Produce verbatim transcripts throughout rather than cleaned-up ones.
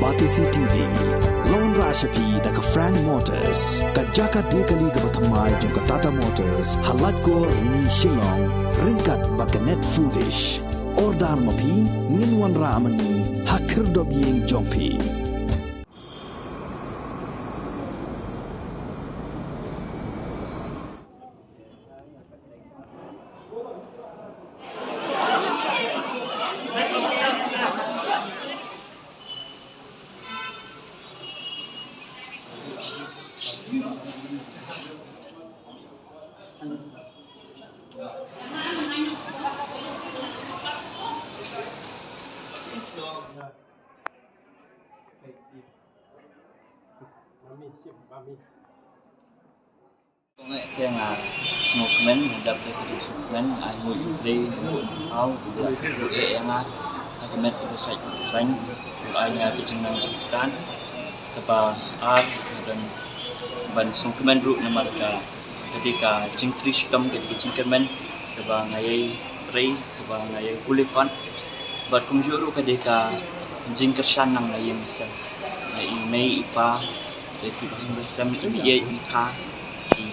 Batesi T V, la wanrah sha phi da ka Frank Motors, ka jaka die kali kaba thymmai jong ka Tata Motors, ha Laitkor, Rni, Shillong, ryngkat bad ka Net Foodish. Order ma phi, ngin wanrah ma ngi ha khyrdop ïing jong phi. Kong eh te nga sngewkmen, nga dap da ka jingsngewkmen, ai nguid u Blei, u Blei u pynpaw, u Blei u eh ïa nga, ha ka met ka basait ka kyrpang, u ai nga ka jingnang jingstad, kaba ar, nga don ban sngewkmen ruh namar ka, ka dei ka jingtrei shitom, ka dei ka jingkyrmen, kaba nga ïai trei, kaba nga ïai pule kot, bad kumjuh ruh ka dei ka jingkyrshan na nga ïing nga sem, na i mei i pa, Te kiba hynrei sem, i mei i kha, ki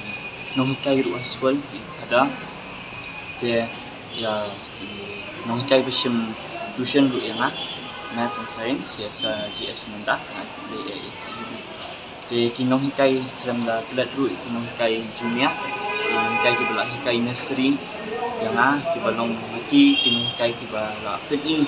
nonghikai ruh ha skul, ki phada. Te ïa ki nonghikai ba shim tuition ruh ïa nga, Maths and Science, ïa sa G S Nanda, nga khublei ïa i. Te ki nonghikai khlem da klet ruh, ki nonghikai junior, ki nonghikai kiba la hikai nursery ïa nga, kiba long ki, ki nonghikai kiba la pyni,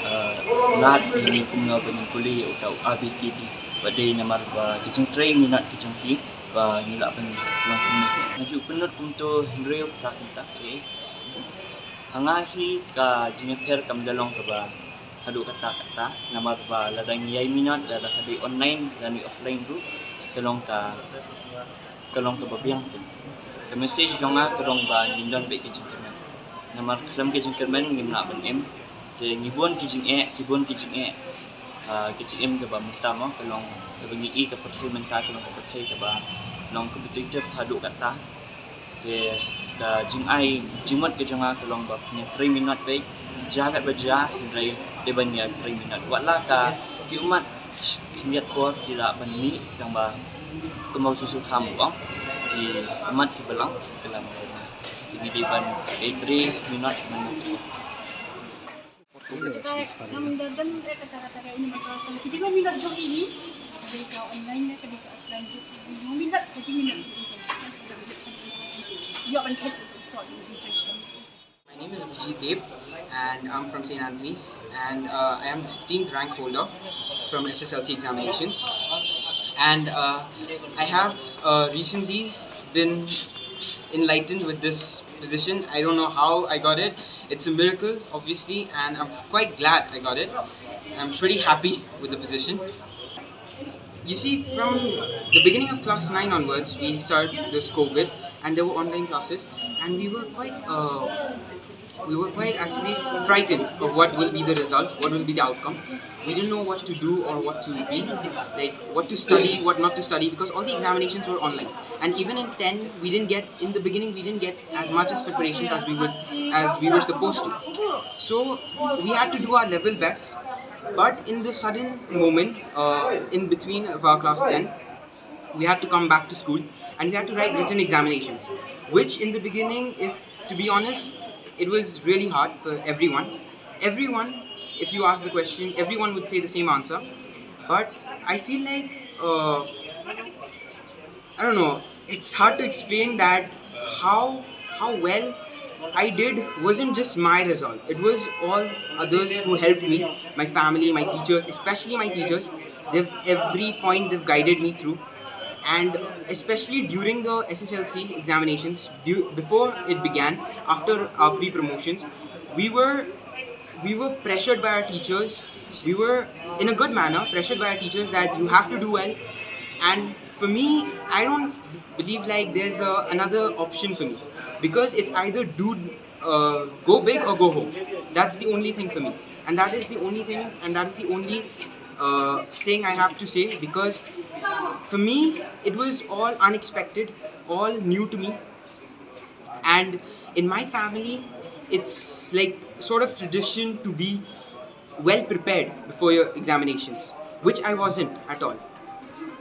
eh, lad ïa ngi kumno ban pule ïa uta u A B C D. Ba dei namar ba ki jingtrei minot ki jong ki ba ngi lah ban long kumne. Nga ju pynlut kumto hynriew phra kynta, eh. Ha nga hi ka jingïapher kam da long kaba haduh katta katta, namar ba lada ngi ïai minot, lada ka dei online lane offline ruh, ka long ka, ka long kaba biang. Ka message jong nga ka long ba ngin don beit ka jingkyrmen. Namar khlem ka jingkyrmen ngim lah ban im. Te ngi bun ki jingeh, ki bun ki jingeh. Ah, ka jingim kaba mynta mo, ka long kaba ngi i ka pyrthei mynta, ka long ka pyrthei kaba long competitive haduh katta. Te ka jingai jingmut ka jong nga ka long ba phin ïatrei minot beit, jia katba jia, hynrei dei ban ïatrei minot. Wat la ka ki ummat khyndiat por ki lah ban mih tang ba kumba u Jisu u ong, ki ummat ki balang ki lah ban mih. Te ngi dei ban ïatrei minot, minot. My name is Vijit Dev, and I'm from Saint Anthony's, and uh, I am the sixteenth rank holder from S S L C examinations. And uh, I have uh, recently been enlightened with this position. I don't know how I got it. It's a miracle, obviously, and I'm quite glad I got it. I'm pretty happy with the position. You see, from the beginning of class nine onwards, we started this COVID, and there were online classes, and we were quite, uh, we were quite actually frightened of what will be the result, what will be the outcome. We didn't know what to do or what to be, like, what to study, what not to study, because all the examinations were online. And even in ten, we didn't get, in the beginning, we didn't get as much as preparations as we would, as we were supposed to. So we had to do our level best, but in the sudden moment, uh, in between of our class ten, we had to come back to school and we had to write written examinations, which in the beginning, if to be honest, it was really hard for everyone. Everyone, if you ask the question, everyone would say the same answer. But I feel like, uh, I don't know, it's hard to explain that how how well I did wasn't just my result. It was all others who helped me, my family, my teachers, especially my teachers. They've every point they've guided me through, and especially during the S S L C examinations, du- before it began, after our pre-promotions, we were we were pressured by our teachers. We were, in a good manner, pressured by our teachers that you have to do well. And for me, I don't believe like there's a, another option for me, because it's either do uh, go big or go home. That's the only thing for me, and that is the only thing, and that is the only uh, saying I have to say, because for me it was all unexpected, all new to me. And in my family, it's like sort of tradition to be well prepared before your examinations. which I wasn't at all.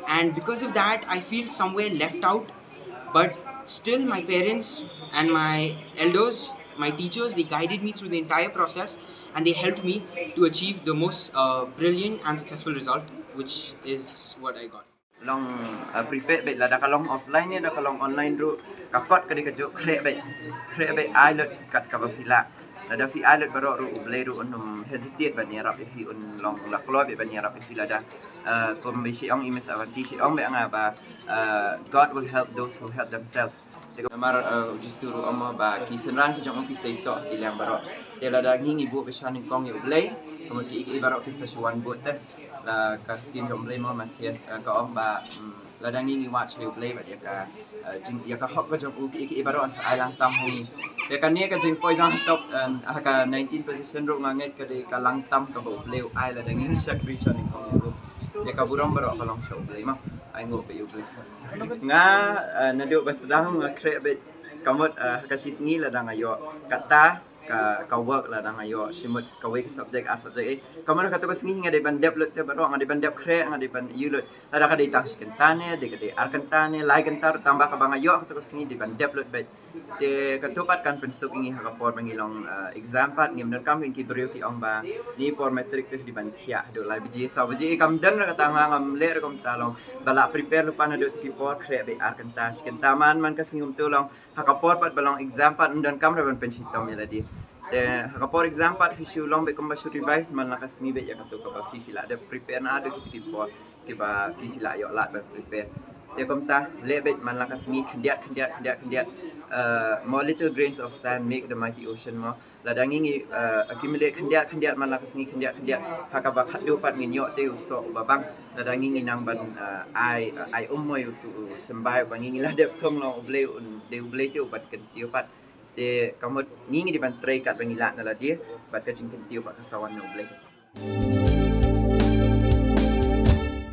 And because of that, I feel somewhere left out. But still, my parents and my elders, my teachers, they guided me through the entire process and they helped me to achieve the most uh, brilliant and successful result, which is what I got. Long uh, prepare bad lada ka long offline ne da ka long online ruh ka kot ka dei ka juk khreh bad khreh bad ai lut kat kaba phi lah. Lada phi ai lut baroh ruh U Blei ruh un ym hesitate ban ïarap ïa phi, un long la kloi bad ban ïarap ïa phi lada. Uh, kum ba shi ong i Miss Avanti shi ong ba nga ba uh, God will help those who help themselves. Namar uh, u Jisu ruh ong ba ki synran ki jong u ki sei soh ki liang baroh. Te lada ngi ngi buh bishwa nyngkong ïa U Blei, kumta ki ki baroh ki sa shu wan buh te. La ka ktien jong U Blei mo Matthias uh, ka ong ba um, lada ngi ngi wad sha U Blei bad ïa ka uh, jing ïa ka hok ka jong u ki ki baroh an sa ai lang tam ha ngi. Ïa kane ka jingpoi jong ha top uh, ha ka nineteen position ruh nga ngeit ka dei ka lang tam kaba U Blei u ai lada ngi ngi shakri sha nyngkong ïa u. Ïa ka burom baroh ka long sha U Blei mo. Ai nguh bad U Blei. Nga uh, naduh ba sdang nga khreh bad ka mut uh, ha ka shi sngi lada nga ïoh kata ka ka work lada nga ïoh shi mut kawei ka subject ar subject eh. Ka mut ha kato ka sngi nga dei ban dep lut te baroh, nga dei ban dep khreh, nga dei ban ïoh lut. Lada ka dei tang shi kynta ne, dei ka dei ar kynta ne, lai kynta ruh tang ba kaba nga ïoh ha kato ka sngi dei ban dep lut bad. Te kato pat kan pynsuk ïa ngi ha ka por ba ngi long uh, exam pat, ngim donkam ïa ki briew ki ong ba ni por matric te dei ban thiah haduh lai baje saw baje, kam don ruh kata, nga ngam leh ruh kumta, long ba lah prepare lypa naduh tu ki por, khreh bad ar kynta shi kynta man man ka sngi kumto, long ha ka por pat ba long exam pat ym donkam ruh ban pynshitom ïa lade. Te ha ka por exam pat phi shu long bad kumba shu revise man la ka sngi bad ïa kato kaba phi phi lah dep prepare naduh kito ki por kiba phi phi lah ïoh lad ban prepare. Te kumta leh bad man la ka sngi khyndiat khyndiat khyndiat khyndiat. Uh, more little grains of sand make the mighty ocean mo. Lada ngi ngi uh, accumulate khyndiat khyndiat man la ka sngi khyndiat khyndiat, ha kaba khatduh pat ngin ïoh te u soh uba bang. Lada ngi ngi nang ban uh, ai uh, ai um mo ïa utu u symbai uba ngi ngi la dep thung, long U Blei un dei U Blei te uban kyntiew pat. Te ka mut ngi ngi dei ban trei kat ba ngi lah na lade bad ka jingkyntiew pat ka sa wan na U Blei.